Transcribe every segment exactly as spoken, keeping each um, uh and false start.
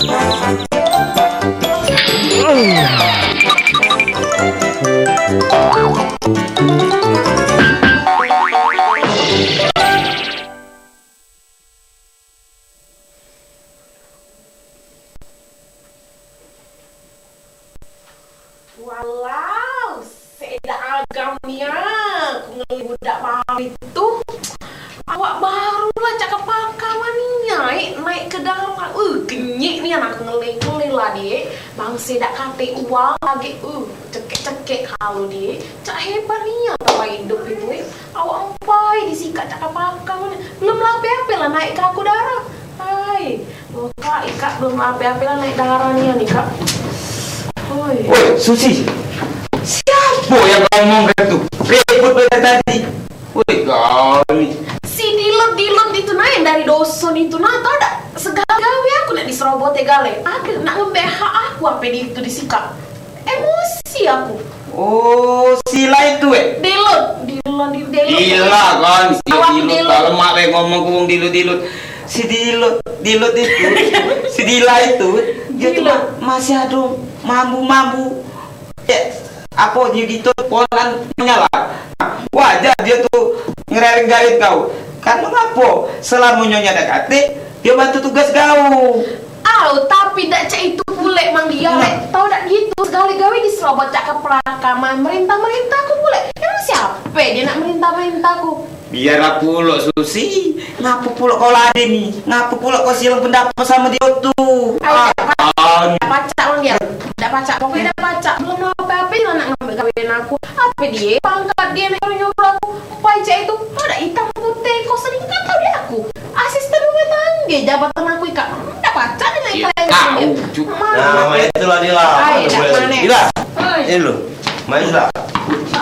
Walau, sedak agam nia, ku ngeli budak baru itu. Awak baru lah cak kepakar mania, eh, naik ke darat. Uh, kenyik nian aku ngeli, ngeli lah, Dik. Bang sedak katek uang lagi, uh, cekek-cekek kalu, Dik. Cak hebat nian tau hidup itu, eh. Awak empai disikak cak kapakang ni. Belum lah ape-ape lah naik ke aku darah. Hai, muka ikak belum ape-ape lah naik darah ni, ni, Kak. Oi. Woi, Susi. Siapa yang kau omongkan tu? Ribut dari tadi. Woi, kau ni. Si Dilut-Dilut itu nah, yang dari doson itu nah, tau dak? Segala gawe aku nak diserobot gale. Ada nak ngembek hak aku ape di itu disikak. Emosi aku. Oh, sila itu, eh? Dilut, Dilut, Dilut. Sila kan, si Awak Dilut. Dilut. Kalau mak bae ngomong ku wong Dilut-Dilut. Si Dilut, Dilut itu, si Dila itu, dia tu Dilut. Ma-, masih ada mambu-mambu. Eh, apa dia gitu, ponan punya lah. Wajar dia tu ngerering gawe kau. Kan mengapa? Selama nyonya dak katik, dia bantu tugas kau. Au, tapi dak cak itu pulek, Mang Dialek. Nah. Tau dak gitu, segale gawe diserobot cak ke pelakaman, merintah-merintah aku pulek. Emang siape dia nak merintah-merintah aku? Biarlah pulek, Susi. Ngapa pulek kau lari ni? Ngapa pulek kau silang pendapat sama dia tu? Ai, ah, dak pacak, ah, dak pacak, Mang Dialek. Dak pacak, pokoknya dak pacak. Belum ape-ape lah nak ngambil gawean aku. Ape dia? Pangkat dia nak nyuruh aku. Empai cak itu. Tau dak hitam putih, kau sering kan tau dia aku. Asisten rumah tangga jabatan aku ikak. Dak pacak dia naik. Iya, kalian tahu, dia. Cuk. Nah, main itulah dia lah. Ai, dak boleh. Manis. Gila. Oi. Ini lu. Main lah.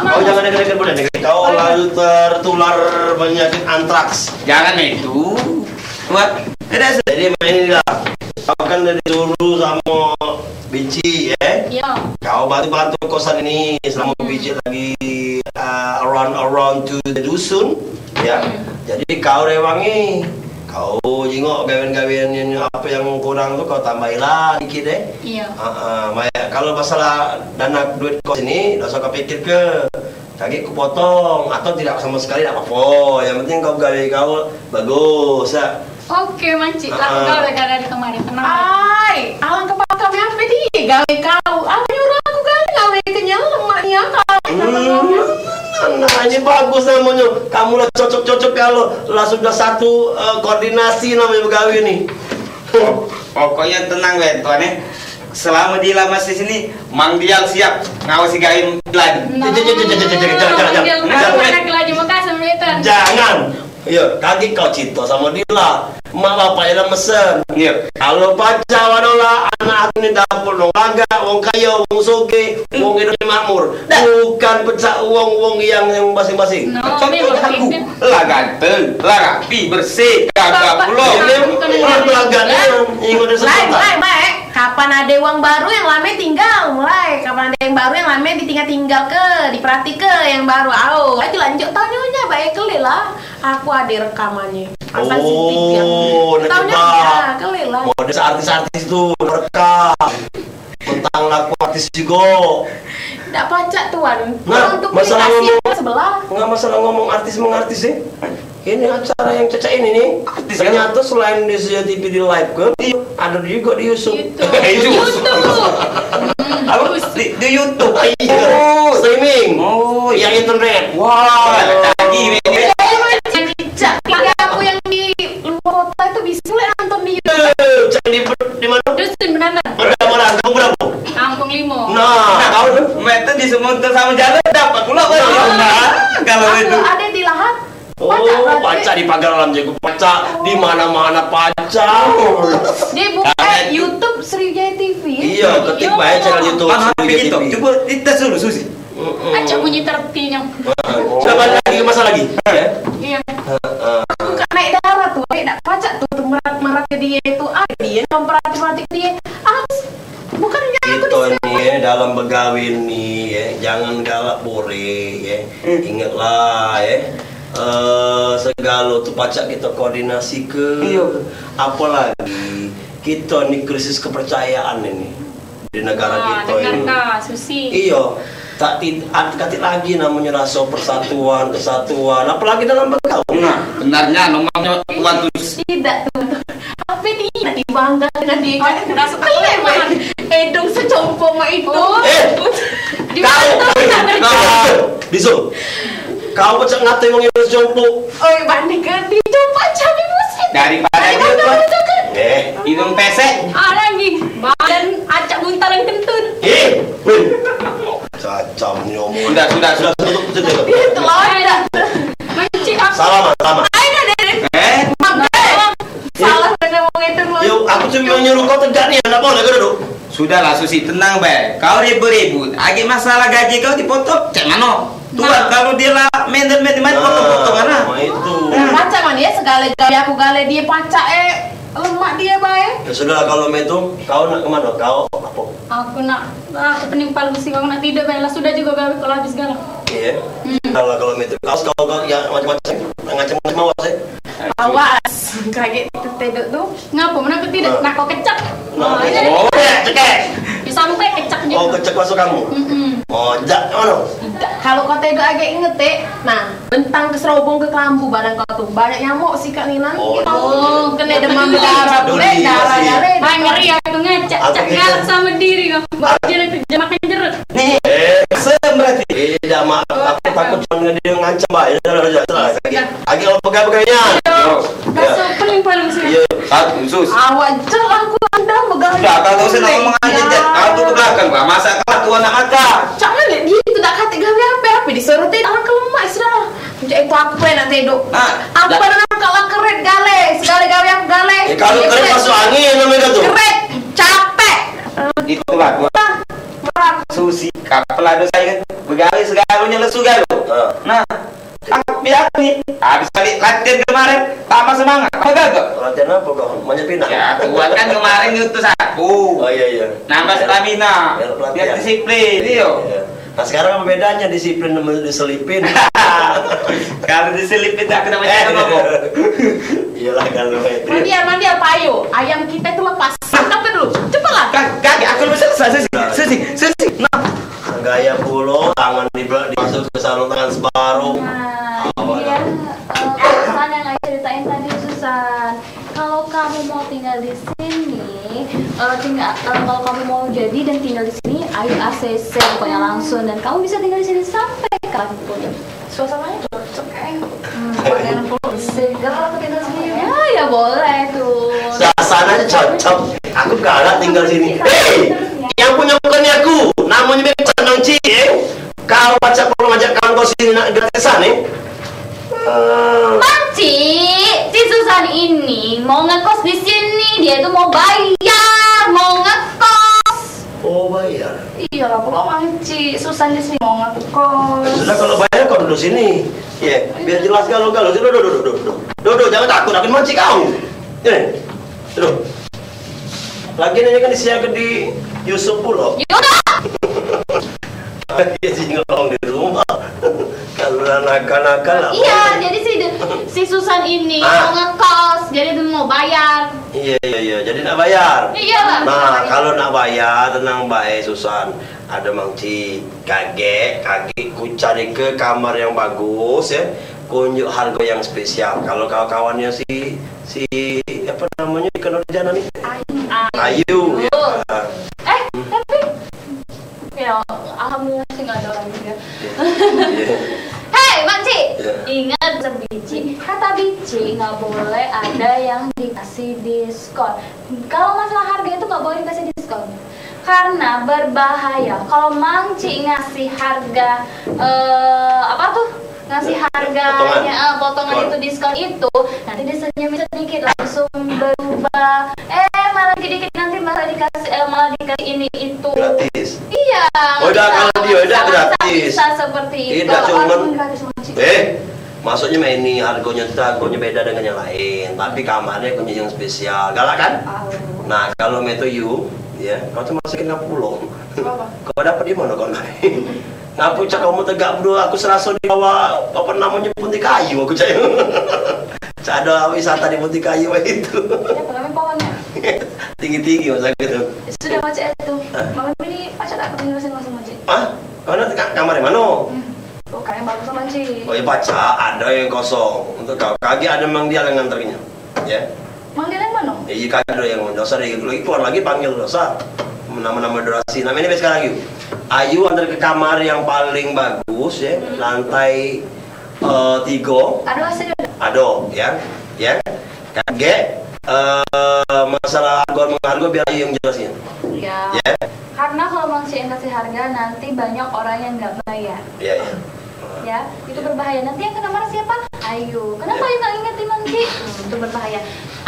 Kau jangan deket-deket budak deket. Kau lalu tertular penyakit antraks. Jangan itu. Buat. Tidak. Jadi main ini lah. Kau kan dari dulu sama Bici, ya? Iya. Kau bantu-bantu kosan ini selama Bici lagi, uh, around, around to the dusun, ya. Hmm. Jadi kau rewangi, kau jingok gawean-gawean yang apa yang kurang tu kau tambahilah dikit, eh. Iya. Ha, ha, maya. Kalau masalah dana duit kos ini, dak usah kau pikir ke. Kagek ku potong atau tidak sama sekali, dak apo-apo. Yang penting kau gawe kau bagus, ya. Oke, Mancik. Aku gawe dari kemarin, tenang. Ai, alang kepakam ape di gawe kau? Alang nyuruh aku gawe, gawe kenyal lemak ni akal. Hmm, nah, ini bagus namanya. Kamu lah cocok-cocok kalau lah sudah satu, eh, koordinasi namanya begawe ni. Pokoknya tenang be, Tuan, eh. Selama Dila masih sini, Mang Dial siap ngawasi gawe Dila ni. Nah, Mang Dial, jangan, jangan, jangan. Makasih, Mang Dial. Jangan. Yo, kagek kau cinta sama Dila. Mak bapak dah mesen. Iya. Kalau pacak wanola anak aku ni dapur wong lagak, wong kayo, wong soge, wong hidup makmur. Dah. Bukan pecak wong-wong yang, yang basing-basing. No, cocok memang aku. Lah ganteng, lah rapi, bersih, gagah pulo. Ini orang belagak ni yang ingat dia. Lai, sebentar. Lai, baik. Kapan ada wang baru yang lame tinggal, mulai. Kapan ada yang baru yang lame ditinggal-tinggal ke, diperhati ke yang baru. Au, lagi lanjut tanya nya, baik kele lah. Aku ada rekamannya. Asal sitik ya. Oh, nak tanya coba. Ya, kele lah. Model artis-artis tu rekam. Tentang laku artis juga. Dak pacak, Tuan. Nah, untuk masalah komunikasi ngomong, sebelah. Enggak masalah ngomong artis mengartis, eh. Ini acara yang cecak ini nih. Artis, ternyata kan? Selain di Suja T V di live ke, iya, ada juga di YouTube. YouTube. YouTube. YouTube. Apa? Di, di YouTube. Iya. Oh. Streaming. Oh, iya. Yang internet. Wah, canggih ini. Cak, aku yang di luar kota itu bisa mulai nonton di YouTube. Eh, cak di, di mana? Dusun Benanan. Benanan, kamu berapa? Kampung Limo. Nah, nah, kau tu, mek tu disemuntel sama jalan dapat pula kan? Nah, kalau itu. Aku ada di Lahat. Oh, pacak, pacak di pagar alam jago, pacak di mana-mana pacak. Dia buka YouTube Sriwijaya T V. Iya, ketik bae channel YouTube Sriwijaya T V. Coba kita suruh Susi. Acak bunyi tertinya. Coba lagi, masa lagi? Ya? Iya. Heeh. Aku kan naik darah tuh, naik dak pacak tuh, tuh merat-merat ke dia itu. Ah, dia memperhati-perhati ke dia. Ah, bukannya aku. Kita ni, ya, dalam begawe ni, ya, jangan galak bore, ya. Hmm. Ingatlah, ya. Eh, segalo tu pacak kita koordinasi ke. Iya. Apalagi Kito ni krisis kepercayaan ini di negara Ah, kito dengan ini. Kak Susi. Iyo, tak tid- ad- katik lagi namonyo raso persatuan, kesatuan, apalagi dalam begaul. Nah, benarnya nomornya Tuan Tus. Tidak tuh. Apa tidak dibangga dengan dia? Oh, raso Kelem, kan? Edong secompo mak itu. Oh. Eh, Di kau, mana tuh? Kau, di Zoom. Kau pecah ngatai wong yang secompo. Oi, banding ke di jumpa cabe musim. Daripada dia, Tuan. Eh, hidung pesek. Ah, lagi. Badan acak buntalan kentut. Eh, weh. Cacam ni omong. Sudah, sudah, sudah, sudah, sudah, sudah. Dia telah ada. Mancing aku. Salah, Mak, salah, Mak. Ayo, deh. Eh? Mak, eh. Salah dengan wong itu, Mak. Yo, aku cuma nyuruh kau tegak ni, ndak boleh kau duduk. Sudahlah, Susi, tenang bae. Kau ribut-ribut. Agi masalah gaji kau dipotong, cak mano? Tuan, nah, kalau dia lah mendel mendel main potong-potongan lah. Nah, itu. Nah. Pacak mano ya segala gawe aku gale dia pacak eh lemak dia bae. Ya sudahlah kalau mek itu, kau nak kemano? Kau apa? Aku nak, ah, aku pening palu sih, aku nak tidur bae lah. Sudah juga gawe kalau habis galau. Iya. Hmm. Kalau kalau mek itu, kau kau kau ya macam-macam, ngacem-ngacem awas ya. Awas, kaget tedok tu. Ngapa? Mano aku tidak? Nah. Nak kau kecek. Nah, oh, iya. Oh, ya, cekek. Ya, sampai kecek juga. Oh, kecek masuk kamu? Mm-mm. Oh, jak mano? Tidak. Kalau kau tedok agak inget, Tek. Nah, bentang ke serobong ke kelambu badan kau tu. Banyak nyamuk sikat ni nang. Oh, kena demam berdarah pule, darah-darah. Hai, ngeri aku ngecek. Cak ngalak sama diri kau. Buat jeruk, makan jeruk. Nih, eh, sem berarti. Tidak, Mak. Aku takut cuma dia ngancam, Mak. Ya, sudah, sudah, sudah. Lagi, lagi kalau pegang-pegangnya. Ayo. Masuk pening paling sini. Iya. Satu, sus. Awak je lah aku anda megang. Sudah, kau tak usah nak ngomong aja, Jet. Kau tu ke belakang, Pak. Masak kelak tu anak makan. Cak mana dia tu tak katik gawe apa-apa. Disuruh teh tangan kelemak sudah. Macam itu aku nak tedok. Ah, apa nak kau lah keret gale? Segala gawe aku gale. Eh, kalau keret masuk angin namanya tu. Keret. Capek. Itulah gua. Susi, kapel ado saya kan. Begawe segalonyo lesu galo. Ha. Nah, aku biar ni. Habis balik latihan kemarin, tambah semangat. Apa gagal? Latihan apa kau? Banyak pindah? Ya, Tuan kan kemarin ngutus aku. Oh, iya, iya. Nambah stamina. Biar disiplin, iyo. Iya. Nah, sekarang apa bedanya disiplin sama diselipin? Kalau diselipin, aku namanya apa, Bo? Iyalah, kalau itu. Mandi ya, mandi apa, ayo? Ayam kita itu lepas. Apa dulu? Cepatlah. Kak, kak, aku belum selesai, Susi. Susi, Susi. Nah. Gaya pulo, tangan di belakang, dimasuk ke sarung tangan separuh. Nah, iya. Eh, pesan yang saya ceritain tadi, Susan. Kalau kamu mau tinggal di sini, eh, tinggal, eh, kalau kamu mau jadi dan tinggal di sini, ayo A C C pokoknya langsung. Dan kamu bisa tinggal di sini sampai kapanpun. Suasananya cocok, eh. Hmm, pakai anak pulau seger apa kita sendiri? Ya, ya boleh tuh. Suasananya cocok. Aku galak tinggal sini. Hei, yang punya bukan aku. Namanya Bang Cik, eh. Kau baca kalau ngajak kawan kau sini nak gratisan, eh. Eh. Bang Cik, si Susan ini mau ngekos di sini. Dia tuh mau bayar, mau ngekos. Oh, bayar. Iyalah, pokok Mang Cik, Susan di sini mau ngekos. Sudah, kalau bayar kau duduk sini. Iya, biar jelas kalau kalau duduk, duduk, duduk, duduk. Duduk, jangan takut, aku Mang Cik kau. Eh, duduk. Lagi nanya kan isi yang di Yusuf pulo. Yusuf. Dia sih ngomong di rumah. Kalau nakal-nakal lah. Iya, jadi si si Susan ini mau ngekos, jadi dia mau bayar. Iya, iya, iya. Jadi nak bayar. Iyalah. Nah, kalau nak bayar, tenang bae, Susan. Ada Mang Cik, kagek, kagek ku cari ke kamar yang bagus, ya. Kunjuk harga yang spesial. Kalau kawan-kawannya si, si, apa namanya, ikan orjana ni? Ayu. Ayu, ya. Eh, tapi, ya, alhamdulillah sih nggak ada orang juga. Iya. Hei, Mak Cik! Iya. Ingat sebiji, kata biji nggak boleh ada yang dikasih diskon. Kalau masalah harga itu nggak boleh dikasih diskon. Karena berbahaya. Kalau Mang Cik ngasih harga, eh, apa tuh? Ngasih harganya, eh, potongan itu, diskon itu, nanti disenyum sedikit langsung berubah. Eh, malah dikit-dikit nanti malah dikasih, eh, malah dikasih ini itu. Gratis. Iya. Oh, dah, kalau dia dah gratis. Bisa seperti itu. Tidak, cuman, eh, maksudnya main ni harganya tu harganya beda dengan yang lain, tapi kamarnya punya yang spesial. Galak kan? Nah, kalau metu you, ya, kau tu masih kena pulang. Apa? Kau dapat di mana kau naik? Ngapo cak kamu tegak berdua, aku seraso di bawah, apa namanya, punti kayu, aku cak. Cak ada wisata di punti kayu itu. Ya, tapi pohonnya. Tinggi-tinggi masa gitu. Sudah, Mak Cik, itu. Ah. Malam ini pacak tak aku tinggal sini langsung, Mak Cik? Ah? Mana ka-, kamar yang mana? Hmm. Oh, kamar yang bagus, Mak Cik. Oh, ya pacak. Ada yang kosong. Untuk kau. Kagek ada Mang Dial yang nganternya. Ya. Mang Dial yang mana? Ya, iya, kagek ada yang dosa deh. Lagi keluar lagi panggil dosa. Nama-nama durasi. Namanya sekarang, Yu. Ayu antar ke kamar yang paling bagus, ya. Hmm. Lantai Eh, tigo. Ado A C ado? Ado, ya. Ya. Kagek, eh, masalah harga mengharga biar Ayu yang jelasin. Ya. Ya. Karena kalau Mang Cik yang kasih harga, nanti banyak orang yang nggak bayar. Ya, ya. Ya, itu berbahaya. Nanti yang kena marah siapa? Ayu. Kenapa Ayu nggak ingetin Mang Cik? Hmm, itu berbahaya.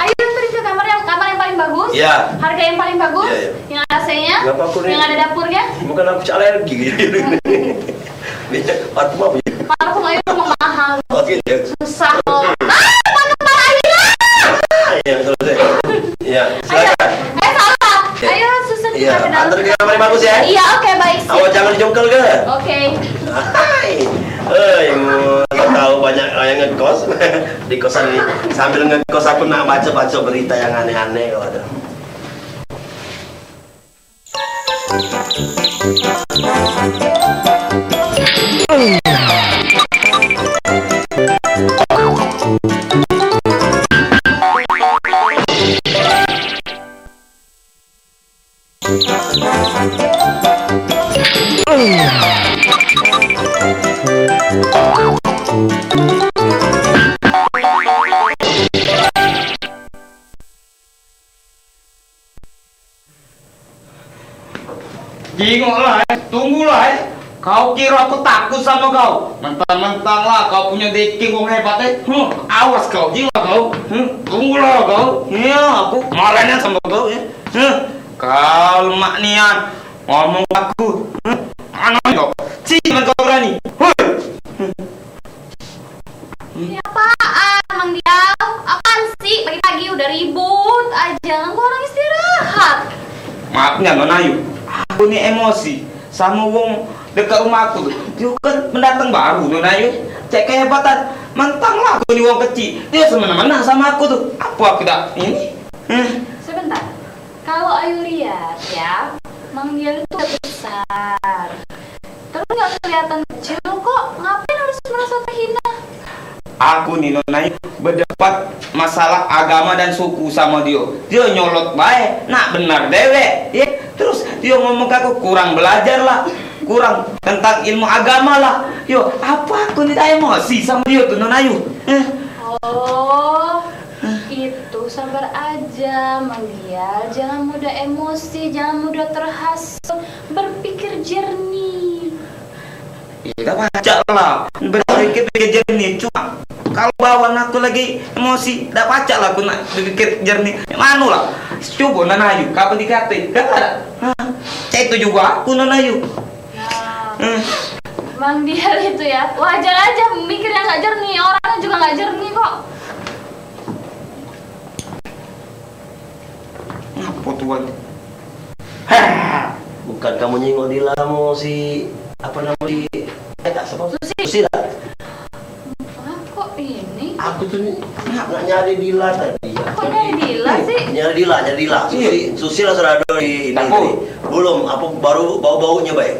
Ayo, anterin ke kamar yang, kamar yang paling bagus. Iya. Harga yang paling bagus. Iya, iya. Yang A C-nya. Ngapa aku ni? Yang ada dapurnya. Bukan aku cak alergi gitu. Minyak parfum apa ya? Parfum Ayu memang mahal. Oh, gitu ya. Susah loh. Ah, mana parah Ayu lah? Ah, iya, betul, betul. Iya, ayo, silakan. Eh, salah. Iya. Ayo, susun kita ke dalam. Antar ke kamar yang bagus ya. Iya, oke, baik. Awas, jangan dijungkel ke? Oke. Hai. Eh, mau tahu banyak yang ngekos. Di kosan ini, sambil ngekos aku nak baca-baca berita yang aneh-aneh kau ada. Jingoklah, eh. Tunggulah, eh. Kau kira aku takut sama kau? Mentang-mentang lah kau punya deking wong hebat, eh. Huh, awas kau, jingok kau. Huh, tunggulah kau. Iya, aku marahnya sama kau, ya. Huh, kau lemak nian. Ngomong aku. Huh, mana kau? Sini kau berani. Huh. Ini apaan, Mang Diau? Apaan sih? Pagi-pagi udah ribut aja, ganggu orang istirahat. Maafnya, Nona Ayu. Aku ni emosi sama wong dekat rumah aku tu. Dia kan pendatang baru, Nona Ayu. Cek kehebatan. Mentang lah aku ni wong kecil. Dia semena-mena sama aku tu. Apa aku tak ini? Eh. Sebentar. Kalau Ayu lihat ya, Mang Dial itu udah besar. Terus nggak kelihatan kecil kok. Ngapain harus merasa terhina? Aku ni, Nona Ayu, berdebat masalah agama dan suku sama dia. Dia nyolot bae, nak benar dewek, ya. Terus dia ngomong ke aku kurang belajar lah, kurang tentang ilmu agama lah. Yo, apa aku ni tak emosi sama dia tu, Nona Ayu? Eh. Oh. Itu sabar aja, Mang Dial. Jangan mudah emosi, jangan mudah terhasut. Berpikir jernih. Iya, dah pacak lah. Berpikir-pikir jernih. Cuma kalau bawaan aku lagi emosi, dah pacak lah aku nak berpikir jernih. Yang mana lah? Coba Nona Ayu, kapan dikate? Dah ada. Hah? Cak itu juga aku, Nona Ayu. Ya. Hmm. Mang Dial itu ya, wajar aja mikirnya nggak jernih. Orangnya juga nggak jernih kok. Ngapo tuan? Hah! Bukan kamu nyingok Dila, kamu si, apa nama, si, eh, tak, siapa? Susi. Susi lah. Hah, kok ini? Aku tu ni nak nyari Dila tadi. Kok nyari Dila sih? Nyari Dila, nyari Dila. Susi, Susi lah sudah ada di ini tadi. Belum, apa, baru bau-baunya baik.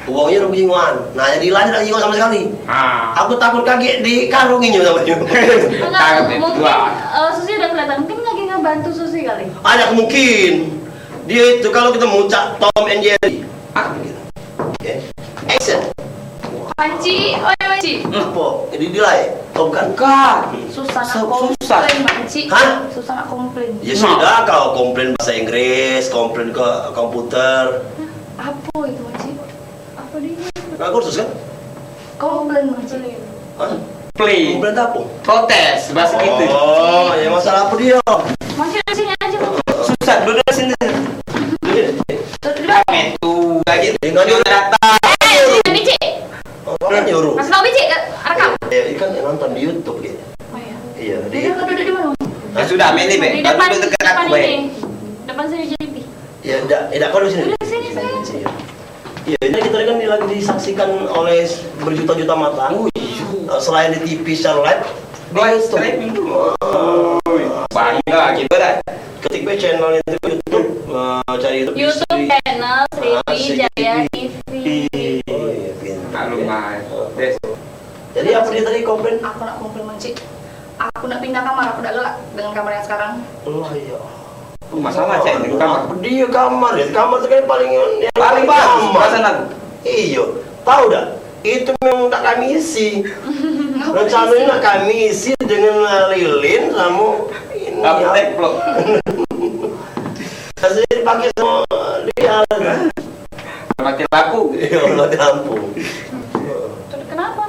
Wongnya udah bejingoan. Nah, jadi lah tidak jingok sama sekali. Ah. Aku takut kagek dikarunginyo sama dia. Enggak, mungkin, eh, Susi udah kelihatan. Mungkin lagi ngebantu Susi kali. Ada kemungkin. Dia itu kalau kita muncak Tom and Jerry. Ah, gitu. Oke. Action. Panci, oi Panci. Apa? Jadi dia lah, ya? Oh, bukan. Bukan. Susah nak komplain, Panci. Hah? Susah nak komplain. Ya sudah, kau komplain bahasa Inggris, komplain ke komputer. Apa itu, Panci? Apa dia? Kau kursus kan? Komplain, Mang Cik. Hah? Komplain. Komplain apa? Protes, bahasa kita. Oh, ya masalah apa dia? Mang Cik, sini aja, Mang Cik. Susah, duduk sini. Duduk. Duduk. Rame tu, lagi. Dengan dia datang. Eh, sini, Cik. Oh, kan nyuruh. Kasih tahu, Cik, rekam. Ya, ikan yang nonton di YouTube dia. Oh, iya. Iya, di. Duduk, duduk di mana? Ya sudah, main ni, Beb. Di depan, duduk dekat depan aku, ini. Depan sini, J P. Ya, dak, eh, dak, kau di sini. Duduk sini, sayang. Iya. Iya, ini kita kan lagi disaksikan oleh berjuta-juta mata. Oh, iya. Eh, selain di T V secara live, di YouTube. Live streaming. Woi, bangga kita dah. Ketik channel itu YouTube, eh, cari YouTube YouTube Sri. Channel Sriwijaya T V. Oh, iya, pintar. Maklum lah. Jadi apa dia tadi komplain? Aku nak komplain, Mancik. Aku nak pindah kamar, aku dak galak dengan kamar yang sekarang. Oh, iya. Masalah, Cek, di kamar. Apa dia kamar ya? Kamar tu kan paling yang paling bagus nyaman. Perasaan aku. Iyo, tahu dak? Itu memang tak kami isi. Rencananya nak kami isi dengan lilin sama ini. Apa, ya? Teplok. Rasanya dipakai sama dia. Mati lampu. Iya, mati lampu. Kenapa?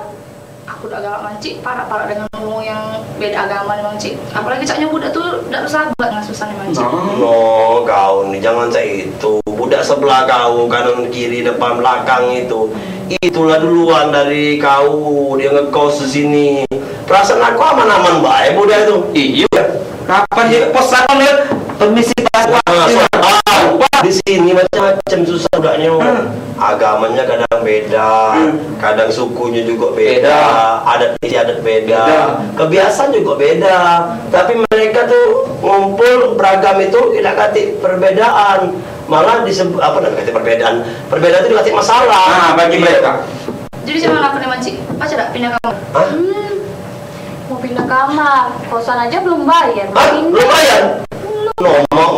Aku dak galak, Mancik, parak-parak dengan wong yang beda agama ni, Mancik. Apalagi caknyo budak tu dak bersahabat dengan Susan ni, Mancik. No, kau ni jangan cak itu. Budak sebelah kau, kanan kiri, depan belakang itu. Itulah duluan dari kau, dia ngekos di sini. Perasaan aku aman-aman bae budak itu. Iya. Kapan dia pos aku lihat permisi pas. Nah, sopan. Di sini macam-macam susah budaknyo. Hmm. Agamanya kadang beda, hmm, kadang sukunya juga beda, beda, adat istiadat beda, beda, kebiasaan juga beda. Tapi mereka tu ngumpul beragam itu tidak katik perbedaan, malah disebut apa, nak katik perbedaan? Perbedaan itu dikatik masalah. Ah, bagi mereka. Jadi, cak mano aku ni, Mancik? Pacak dak pindah kamar? Hah? Hmm. Mau pindah kamar, kosan aja belum bayar. Hah? Belum bayar? Belum. No, mak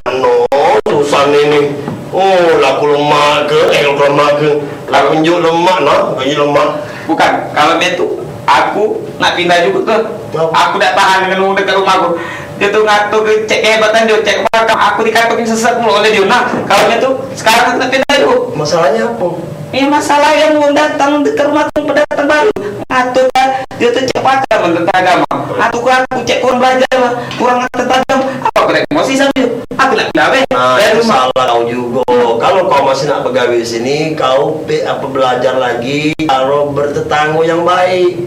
mano Susan ini? Oh, laku lemak ke? Eh, laku lemak ke? Laku njuk lemak, nah, gaji lemak. Bukan, kalau mak tu, aku nak pindah juga ke. Kenapa? Aku dak tahan dengan wong dekat rumah aku. Dia tu ngatur ke, cek kehebatan dia, cek kebelakang. Aku dikatokin sesat mulu oleh dia. Nah, kalau mak tu, sekarang aku nak pindah juga. Masalahnya apa? Ini masalah yang wong datang ke rumah tu, pendatang baru. Ngatur kan, dia tu cek pakar tentang agama. Ngatur ke aku, cek kurang belajar lah, kurang tentang agama. Apa aku nak emosi sama dia? Aku nak pindah, weh. Nah, dari itu rumah. Salah kau juga. Kalau kau masih nak begawe sini, kau pe-, apa, belajar lagi, kalau bertetanggo yang baik.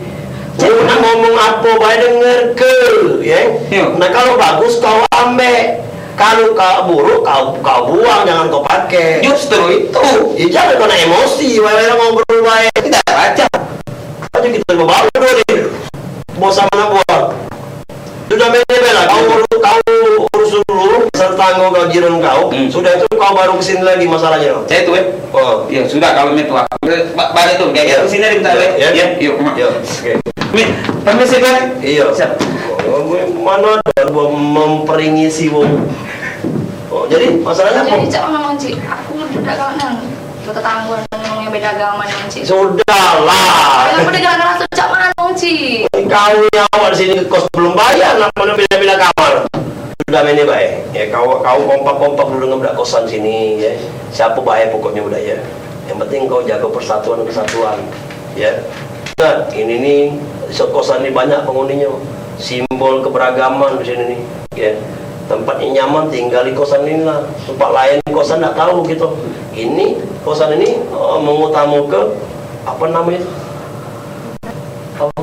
Cek. Kau nak ngomong apa bae denger ke, ya? Yo. Nah, kalau bagus kau ambek. Kalau kau buruk, kau, kau buang, jangan kau pakai. Justru itu. Ya, jangan kau nak emosi, wae-wae ngobrol bae. Tidak baca. Aja kita bawa dulu ni. Bos sama nak buang. Sudah main bela, kau urus, kau urus dulu, serta kau jiran kau. Hmm. Sudah itu kau baru kesini lagi masalahnya. Saya tu, eh? Oh. Ya, sudah kalau itu. Ba-, balik tu, kayak gitu. Sini ada bentar, eh? Ya. Ya, yuk, mak. Ya, oke. Mi, permisi, Bang. Iya. Siap. Oh, gue mana ada gua memperingisi wong. Oh, jadi masalahnya apa? Jadi, cak mano, Cik? Aku dak kawan nang bertetanggo dengan wong yang beda agama nang, Cik. Sudahlah. Ya, aku dak galak ngerasa cak mano, Cik. Kau ni awak di sini ke kos belum bayar, nak mana beda-beda kamar. Sudah main ni baik. Ya, kau, kau kompak-kompak dulu dengan budak kosan sini, ya. Siapa baik pokoknya budak, ya. Yang penting kau jaga persatuan, kesatuan, ya. Ingat, ini ni, kosan ni banyak penghuninya. Simbol keberagaman di sini ni, ya. Tempatnya nyaman, tinggal di kosan inilah. Tempat lain kosan tak tahu gitu. Ini, kosan ini, eh, mengutamakan, apa namanya? Apa?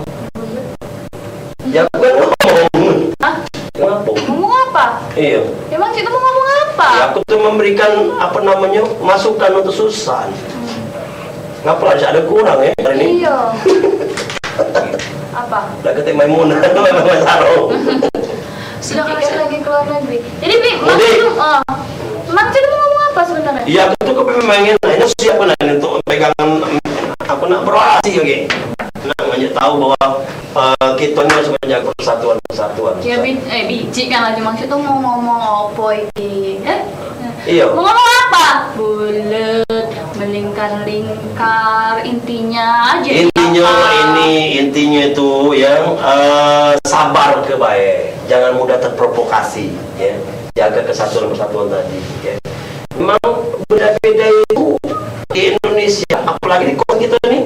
Ya, aku kan ngomong. Hah? Ngapa? Ngomong apa? Iya. Emang kita mau ngomong apa? Ya, aku tuh memberikan, apa namanya, masukan untuk Susan. Hmm. Ngapa lah, ada kurang ya hari ini? Iya. Apa? Dah kata Maimunah, Maimunah Sarong. Sudah kasih lagi ke luar negeri. Jadi, Bi, Mang Mudik. Cik, eh, Mang Cik mau ngomong apa sebenarnya? Iya, aku tuh kepengen main. Nah, ini siap kan untuk pegangan, aku nak berorasi lagi. Nak ngajak tahu bahwa, eh, kita ni harus menjaga persatuan, persatuan. Ya, Bi, eh, Bicik kan lagi. Mang Cik tuh mau ngomong apa ini? Eh? Iya. Mau ngomong apa? Bulat, melingkar-lingkar, intinya aja. Intinya apa? Ini, intinya itu yang, eh, sabar ke bae. Jangan mudah terprovokasi, ya. Jaga kesatuan persatuan tadi, ya. Memang beda-beda itu di Indonesia, apalagi di kota kita ni,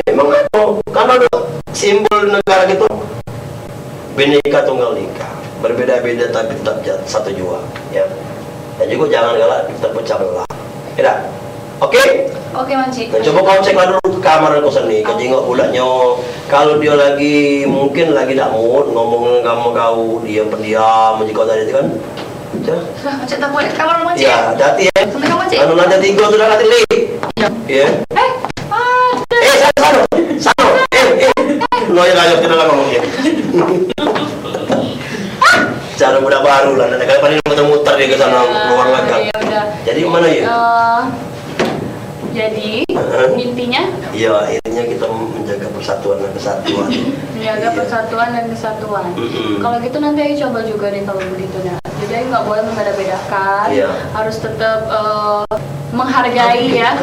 memang ada. Karena ada simbol negara kita, Bhinneka Tunggal Ika. Berbeda-beda tapi tetap ja-, satu jua, ya. Dan juga jangan galak kita pecah belah. Ya dah? Oke? Oke, Mang Cik. Nah, coba kau cek lah dulu ke kamar kau sendiri. Kau jengok bulatnya. Kalau dia lagi, mungkin lagi tak mood ngomong sama kau, diam pendiam aja kau tadi tu kan. Cak. Sudah, Mang Cik, tak boleh. Kamar, Mang Cik. Ya, hati-hati, ya. Sampai kamar, Cik. Anu, lantai tiga tu dah, hati-hati. Ya. Ya. Eh, ada. Eh, sana, sana. Sana. Eh, eh. Lo yang ayo kita lah ngomong ya. Cara budak-budak baru lah. Nanti kalau paling muter-muter dia ke sana, iya, keluar magang. Iya, udah. Jadi, mana ya? Eh, jadi, heeh, intinya? Iya, intinya kita menjaga persatuan dan kesatuan. Menjaga, iya, persatuan dan kesatuan. Mm-mm. Kalau gitu nanti ayo coba juga deh kalau begitu, nah. Jadi ayo nggak boleh membeda-bedakan, iya, harus tetap, eh, menghargai, ya.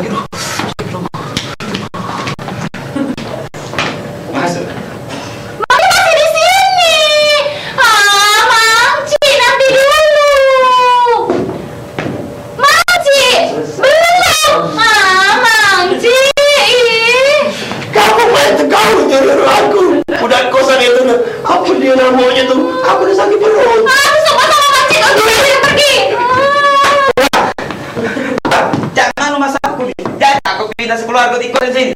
Masuk. Mami masih di sini. Ah, Mang Cik, nanti dulu. Mang Cik, belum. Ah, Mang Cik, ih. Kamu main tegaul nyuruh aku. Udah kosan itu, nah. Apa dia namanya tuh? Aku udah sakit perut. Ah, aku suka sama Mang Cik, aku udah pergi. Ah. Jangan lu masak aku nih. Jangan aku pindah sekeluarga ikut di sini.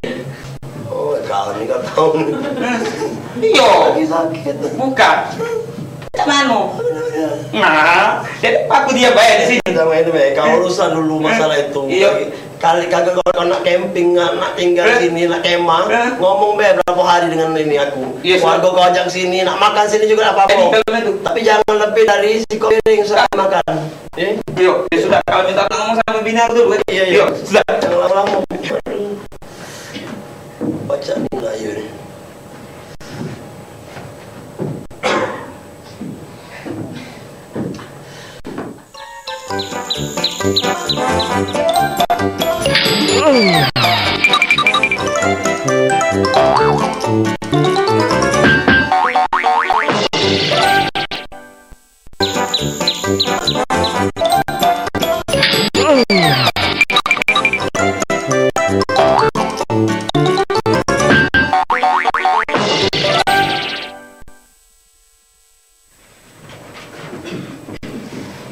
Oh, kau ni kau tahu ni. Iyo. Lagi sakit. Bukan. Cak mano? Nah, jadi aku diam bae di sini. Jangan main bae. Kau urusan dulu masalah itu. Iyo. Kali kagak kau nak camping, nak, nak tinggal sini, nak kemah, ngomong bae berapa hari dengan ini aku. Iyo, sudah. Warga kau ajak sini, nak makan sini juga tak apa-apa. Jadi, kalau itu. Tapi jangan lebih dari sikok piring sekali makan. Eh? Iyo, ya sudah. Kalau minta tolong sama bini aku dulu, eh. Iyo, iyo. Iyo, sudah. Jangan lama-lama. Pacak ni Melayu ni.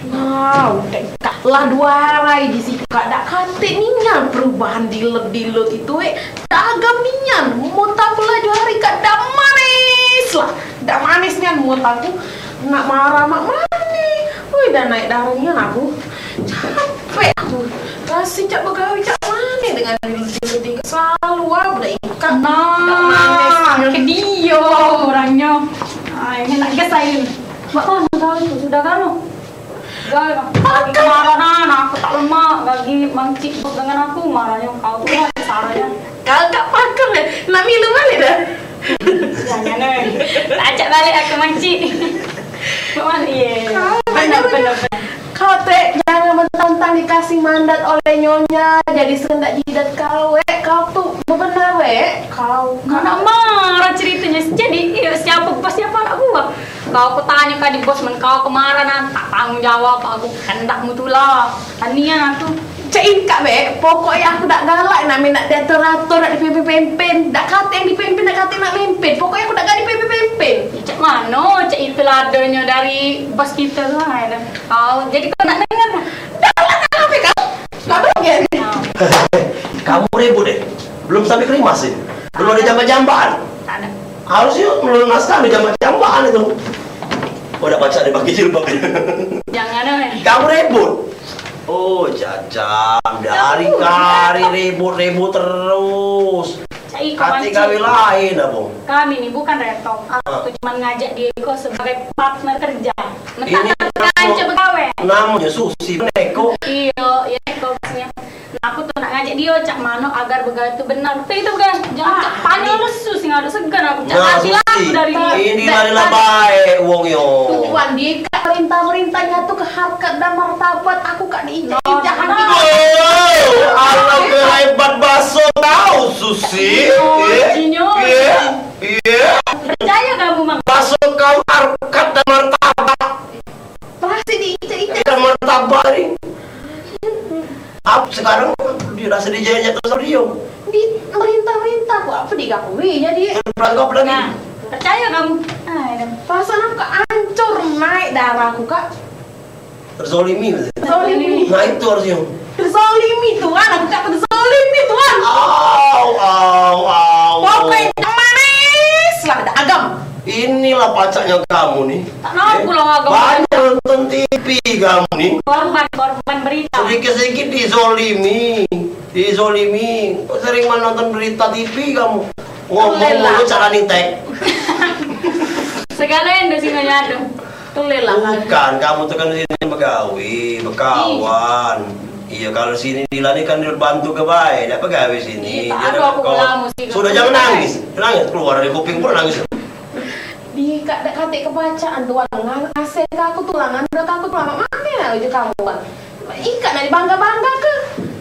Wow, dak lah dua hari di situ, kak, dak katik nian perubahan dilut-dilut itu, eh. Dak agam nian, mun tak pelaju hari, kak, dak manis lah. Dak manis nian mulut aku. Nak marah mak mani. Wih, dah naik darah nian aku. Capek aku. Rasa cak begawe cak mane dengan dulu tiga selalu ah, budak ikak. Nah, dak manis nian. Ke dia orangnyo. Ai, enak gas air. Mak mana kau tu? Sudah kanu? Gal, lagi marah nah, aku tak lemak, lagi Mang Cik bos dengan aku, marahnyo kau tu lah, saranyo. Kau tak pakem ya? Nak milu balik dah? Jangan, eh. Tak ajak balik aku, Mang Cik. Mak mana? Iya. Kau benar, banyak benar, benar. Kau tu, eh, jangan mentang-mentang dikasih mandat oleh nyonya, jadi serendak jidat kau, eh. Kau tu bebenar, eh. Kau, kau nak marah ceritanya. Jadi, iya, siapa bos, siapa anak buah? Kau ku tanyo kadi bos, men kau kemarahan, tak tanggung jawab aku, kendakmu tulah. Tanian aku. Cak ikak be, pokoknyo aku dak galak, name nak diatur-atur, nak dipimpin-pimpin. Dak katek yang dipimpin, dak katek nak mimpin. Pokoknyo aku dak galak dipimpin-pimpin. Ya, cak mano, cak itu ladonyo dari bos kito tu, ai dah. Kau, jadi kau nak dengar dah? Dak galak nak ape kau? Dak bagian. Kamu ribut deh. Belum sampai kerimas sih. Belum ada jambak-jambakan. Tak ada. Harusnya melunaskan di jambak-jambakan itu. Oh, dak pacak dipakai jilbab. Jangan, eh. Kamu ribut. Oh, jajam. Dari hari ribut-ribut terus. Cak iko, Mang Cik. Kati gawe lain, Abang. Kami ni bukan retong. Aku tu cuma ngajak dia iko sebagai partner kerja. Ini mentang-mentang kanca begawe. Namanya Susi, neko. Iyo, iyo, neko bosnya. Nah, aku tu nak ngajak dio cak mano agar begawe tu benar. Tapi itu bukan, jangan cak tanya lesu sing ada segan aku cak nah, hati laku dari dio. Ini marilah baik wong yo. Tuan dio kak perintah-perintahnya tu ke harkat dan martabat aku kak diinjak-injak hati. Oh, alah, hebat baso kau, Susi. Iya, iya. Percaya kamu, Mang? Baso kau harkat dan martabat. Pasti diinjak-injak. Harkat martabat ni. Apa sekarang dia rasa dijajah terus sama dia? Di merintah-merintah kok apa digawe jadi. Terperangkap lagi. Nah, percaya kamu? Ah, ya. Perasaan aku kok hancur naik darah aku, Kak. Terzolimi berarti. Terzolimi. Nah, itu harusnya. Terzolimi, Tuhan. Aku tak terzolimi, Tuhan. Au, au, au. Pokoknya manis lah, dak agam. Inilah pacaknya kamu nih. Tak mau pulang agama. Banyak nonton T V kamu nih. Korban, korban berita. Sedikit-sedikit dizolimi, dizolimi. Kok sering menonton berita T V kamu? Ngomong mulu cara nitek. Segala yang ada sih nggak ada. Boleh lah. Bukan, kamu tu kan di sini begawe, bekawan. Iya, kalau sini Dila ni kan dia bantu ke bae, dak begawe sini. Iya, tak Dia ada dak aku begawe. Lama sih, sudah, jangan nangis. Nangis keluar dari kuping pun nangis. Di kak dak katik kepacaan tuan ngasih ke aku tulang, anu ke aku tulang. Mati lah ujuk kamu kan. Ikak nak dibangga-bangga ke?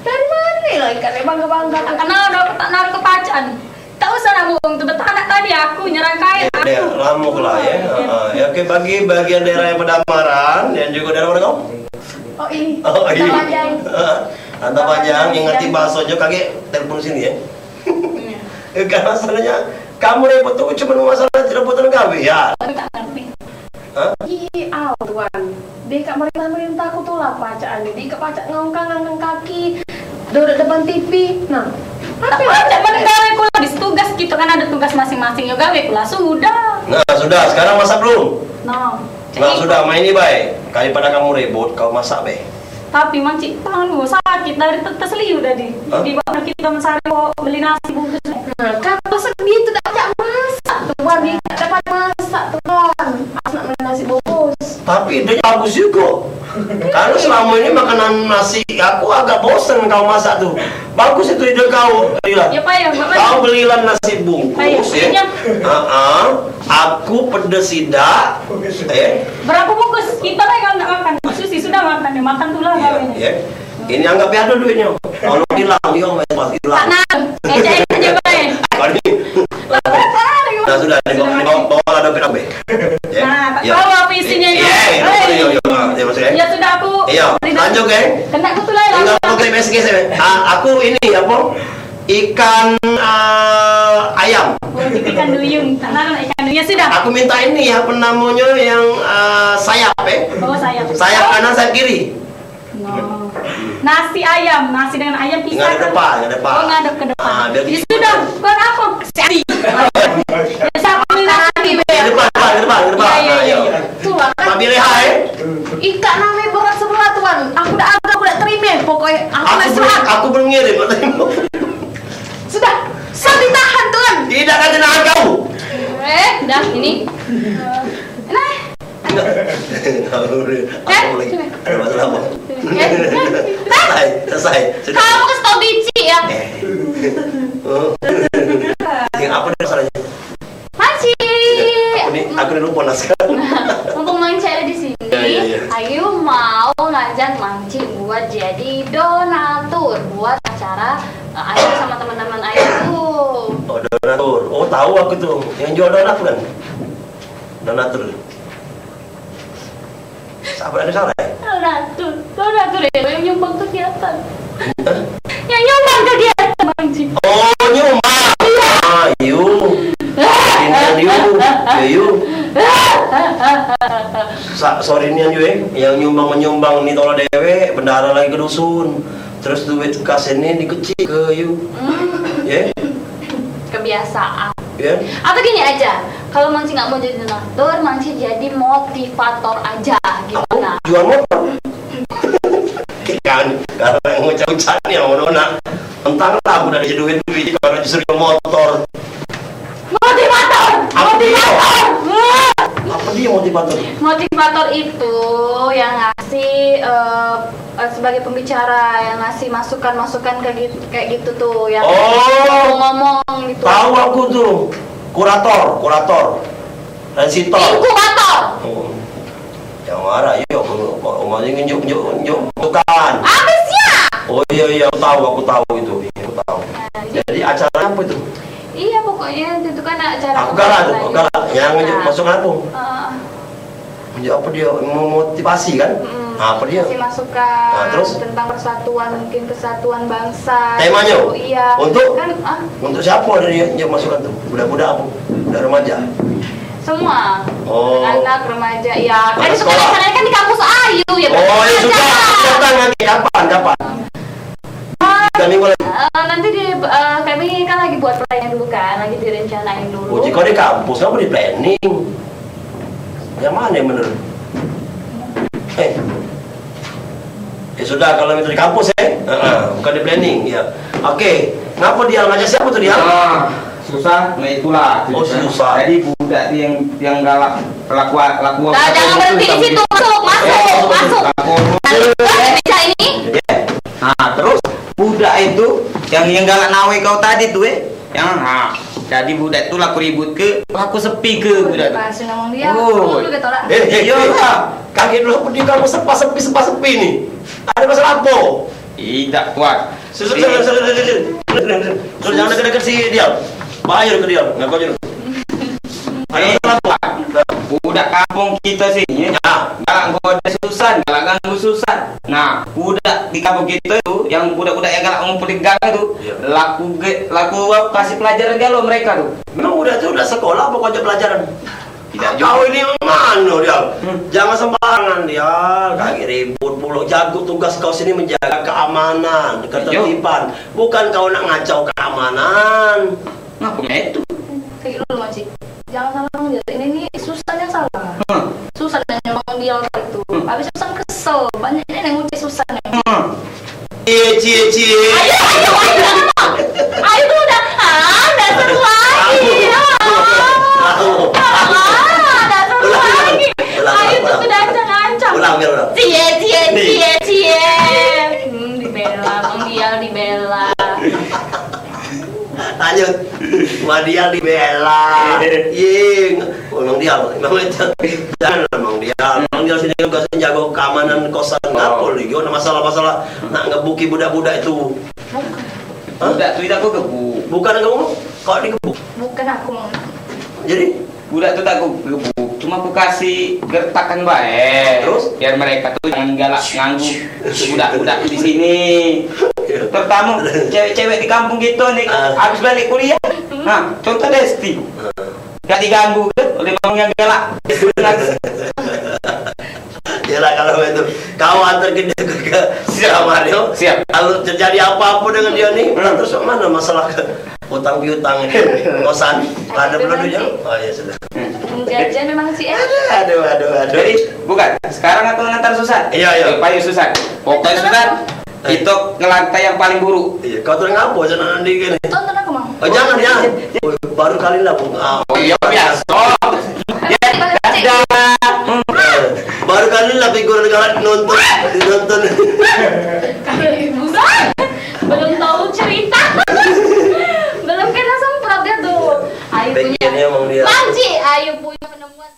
Dari mana lah ikak nak dibangga-bangga ke? Kenal dah tak naruh kepacaan. Tak usah nak bohong tu, betanak tadi aku nyerang kain. Ya, aku. Lama pula ya. Ha, ya, oke, bagi bagian daerah yang Pedamaran dan juga daerah mana kau? Oh, ini. Oh, iya. Antar Panjang. Antar Panjang, yang ngerti bahasa aja kagek telepon sini ya. Iya. Kan masalahnya kamu repot tu cuma masalah rebutan gawe ya. Aku tak ngerti. Hah? Ih, au, Tuan. Deh, kak merintah-merintah aku tu lah pacak anu. Deh, kak pacak ngangkang-ngangkang kaki. Duduk depan T V. Nah, tak pacak mana gawe ku lah. Habis tugas kita kan ada tugas masing-masing. Yo gawe ku lah sudah. Nah, sudah. Sekarang masak belum? Nah. Nah, sudah. Main ni bae. Daripada kamu ribut, kau masak bae. Tapi Mang Cik, tangan gua sakit dari te- terseliu tadi. Hah? Di mana kita mencari kok beli nasi bungkus. Nah, kalau sedih tu tak pacak masak tu, Wan. Dia tak dapat masak tu, Wan. Pas nak beli nasi bungkus. Tapi idenya bagus juga. Kalau selama ini makanan nasi aku agak bosen kau masak tu. Bagus itu ide kau, Dila. Ya, payah, Mak. Kau belilah nasi bungkus, payah, ya. Payah. Ha-ha. Aku pedes sidak. Eh. Berapa bungkus? Kita lah yang nak makan. Susi sudah makan, dia makan tu lah. Iya, kawin. Iya. Ini anggap ya ada duitnya. Kalau hilang, dia main pas hilang. Tak nak. Ejek aja bae. Kali. Nah, sudah, dibawa, dibawa, bawa lah dompet ambil. Ya. Nah, tak tahu apa isinya itu. Iya, iya, iya, iya, iya, iya, maksudnya. Ya sudah, aku. Iya, lanjut, geng. Kena aku tu lah. Tinggal pakai B S G saya. Ah, aku ini apa? Ikan, eh, ayam. Oh, ikan duyung. Tak tahu nak ikan duyung. Ya sudah. Aku minta ini, apa namanya, yang, eh, sayap, eh. Oh, sayap. Sayap kanan, sayap kiri. No. Nasi ayam, nasi dengan ayam pisah. Ngadep depan, ngadep depan. Oh, ngadep ke depan. Ah, biar ya sudah, buat apa? Siap. Ya, siapa yang nasi? Ke depan, ke depan, ke depan, ke depan. Iya, iya, iya. Nah, iya. Tuan. Ambil leha, eh. Ikak name berat sebelah, Tuan. Aku dak agak, aku dak terima. Pokoknya aku nak istirahat. Aku belum ngirim, tak terima. Sudah, sudah ditahan, Tuan. Tidak ada nahan kamu. Eh, dah ini. Nah. Enggak. Tahu dia. Apa lagi? Ada masalah apa? Eh? Selesai, selesai. Sudah. Kamu kasih tau bicik ya? Eh. Oh. Yang apa dia masalahnya? Mancik. Aku ni, aku ni lupa lah sekarang. Mumpung Mancik ada di sini, ya, ya, ya. Ayu mau ngajak Mancik buat jadi donatur buat acara, eh, Ayu sama teman-teman Ayu tu. Oh, donatur. Oh, tahu aku tu. Yang jual donat bukan? Donatur. Siapa ada salah? Donatur. Donatur ya, yang nyumbang kegiatan. Hah? Yang nyumbang kegiatan, Bang Ji. Oh, nyumbang. Iya. Ah, you. Ini you. Ya, you. Sa- sorry nian, you, eh. Yang nyumbang-menyumbang ni tolak dewek, bendara lagi ke dusun. Terus duit kas ini dikecil ke you. Hmm. Ya? Kebiasaan. Ya? Atau gini aja, kalau Mangci nggak mau jadi donatur, Mangci jadi motivator aja, gimana? Aku jual motor. Kan, kalau ngucap-ngucap ni, orang nak. Entahlah, aku dah dikasih duit, duit, kalau disuruh jual motor. Motivator! Apa dia? Motivator! Apa dia motivator? Motivator itu yang ngasih, eh, eh, sebagai pembicara, yang ngasih masukan-masukan kayak gitu, kayak gitu tuh, yang ngomong-ngomong gitu. Tahu aku tuh. Kurator, kurator. Transitor. Inkubator. Oh. Yang marah, iya, aku, aku, aku nunjuk, nunjuk, nunjuk, bukan. Habis ya? Oh, iya, iya, aku tahu, aku tahu itu. Iya, aku tahu. Nah, jadi acara apa itu? Iya, pokoknya itu kan acara. Aku galak tuh, aku galak. Yang nunjuk masuk apa? Heeh. Nunjuk apa dia? Memotivasi kan? Mm-mm. Nah, apa dia? Kasih masukan tentang persatuan, mungkin kesatuan bangsa. Temanya? Iya. Untuk? Kan, ah. Untuk siapa dia nunjuk masukan tuh? Budak-budak apa? Budak remaja? Semua. Oh. Anak remaja, ya. Kan itu kan rencananya kan di kampus Ayu, ya. Oh, ya sudah. Datang nanti. Kapan? Kapan? Tiga minggu lagi. Eh, nanti di, eh, kami kan lagi buat planning dulu kan, lagi direncanain dulu. Oh, jika di kampus, apa di planning? Yang mana yang bener? Eh. Ya sudah, kalau itu di kampus, eh? Heeh, bukan di planning, ya. Oke. Ngapa dia ngajak siapa tuh dia? Ah. Susah, nah itulah. Oh, susah. Jadi budak tu yang, yang galak laku, laku. Dah, jangan berhenti di situ. Masuk, masuk, masuk. Laku. Bisa ini? Nah, terus budak itu yang, yang galak nawe kau tadi tu, eh. Yang, ha, jadi budak tu laku ribut ke, laku sepi ke budak tu. Lepasin ngomong dia. Oh. Dulu dia tolak. Eh, eh, iya lah. Kagek dulu aku di kamu sepa sepi, sepa sepi ni. Ada masalah apa? Tidak kuat. Sudah, sudah, sudah, sudah, sudah. Sudah, jangan dekat-dekat si dia. Bahaya ke dia. Ngaku aja. Ada masalah apa? Budak kampung kita sini, ya. Ya. Galak goda susah, galak ganggu susah. Nah, budak di kampung kita tu, yang budak-budak yang galak ngumpul di gang tu, ya, laku ge-, laku kasih pelajaran galo mereka tu. Memang budak tu udah sekolah apa kau ajak pelajaran? Tidak juga. Kau ini mano dia? Hmm. Jangan sembarangan dia. Kagek ribut pulo. Jago tugas kau sini menjaga keamanan, ketertiban. Bukan kau nak ngacau keamanan. Ngapa itu? Kayak gitu loh, Makcik. Jangan salah dia. Ini nih Susan yang salah. Hmm. Susan yang nyuruh dia itu. Hmm. Habis Susan kesel. Banyak yang ngucap Susan. Hmm. Cie, cie, cie. Ayo, ayo, ayo, ayo. Ayo, udah. Ah, dah seru lagi. Ah, ah, dah seru lagi. Ulang, ulang, ulang. Ayo, tuh ulang, udah ulang. Ancang-ancang. Ulang, biar ulang. Cie, cie, cie, cie. Hmm, dibela, Bang Dial dibela. Lanjut. Wadial dibela. Ying. Oh, Mang Dial. Memang itu. Jangan lah, Mang Dial. Mang Dial sini tugasnya jago keamanan kosan. Oh. Ngapo lagi? Yo, masalah-masalah nak ngebuki budak-budak itu. Hah? Budak tu tidak aku gebuk. Bukan kamu? Kok digebuk? Bukan aku, Mang. Jadi? Budak tu tak ku gebuk, cuma ku kasih gertakan bae. Terus? Biar mereka tu jangan galak ganggu budak-budak di sini. Iya. Terutama cewek-cewek di kampung kita ni, ah, habis balik kuliah. Nah, contoh Desti. Ah. Gak diganggu ke oleh bang yang galak. Yalah, kalau itu, kau antar ke dia ke, ke Siap. Siap. Kalau terjadi apa-apa dengan dia ni, hmm, terus mana masalah ke utang piutang ni? Kosan, ada belum duitnya? Oh, ya sudah. Hmm. Jajan memang si eh. Aduh, aduh, aduh, aduh. Jadi, bukan. Sekarang aku ngantar Susan. Iya, iya. Eh, payu Susan. Pokoknya Susan, eh, itu ngelantai yang paling buruk. Iya, kau terus ngapo sana nanti gini? Tonton aku, Mang. Oh, jangan, jangan. Baru kali lah, Bung. Ah. Oh, iya, biasa. Ya, dadah. Baru kali lah figuran galak nonton, nonton. Bukan. Belum tahu cerita. Belum kena semprot dia tuh. Ayu punya. Pikirnya emang dia. Manci, Ayu punya penemuan.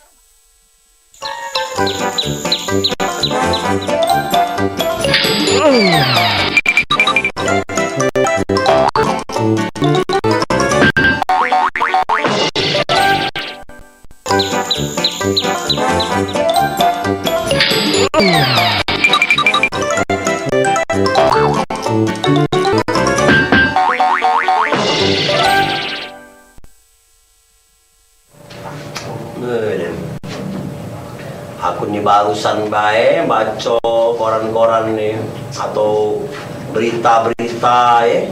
Aku ni barusan bae baco koran-koran ni atau berita-berita, eh,